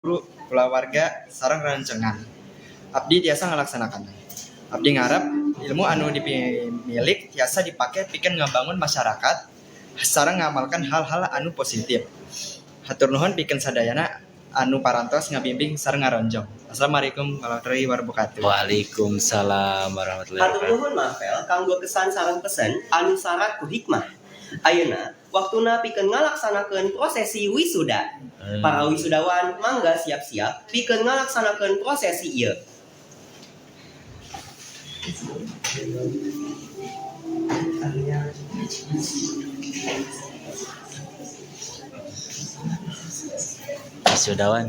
Guru, kulawarga, sareng rerencangan. Abdi tiasa ngalaksanakan. Abdi ngarep ilmu anu dipimilik tiasa dipake pikeun ngabangun masyarakat sareng ngamalkan hal-hal anu positif. Hatur nuhun pikeun sadayana anu parantos ngabimbing sareng ngaronjong. Assalamualaikum warahmatullahi wabarakatuh. Waalaikumsalam warahmatullahi Hatur wabarakatuh. nuhun, Marvel, kanggo kesan sareng pesen anu sarat ku hikmah. Ayeuna waktuna pikeun ngalaksanakeun prosesi wisuda. Para wisudawan, mangga siap-siap pikeun ngalaksanakeun prosesi ieu. Wisudawan.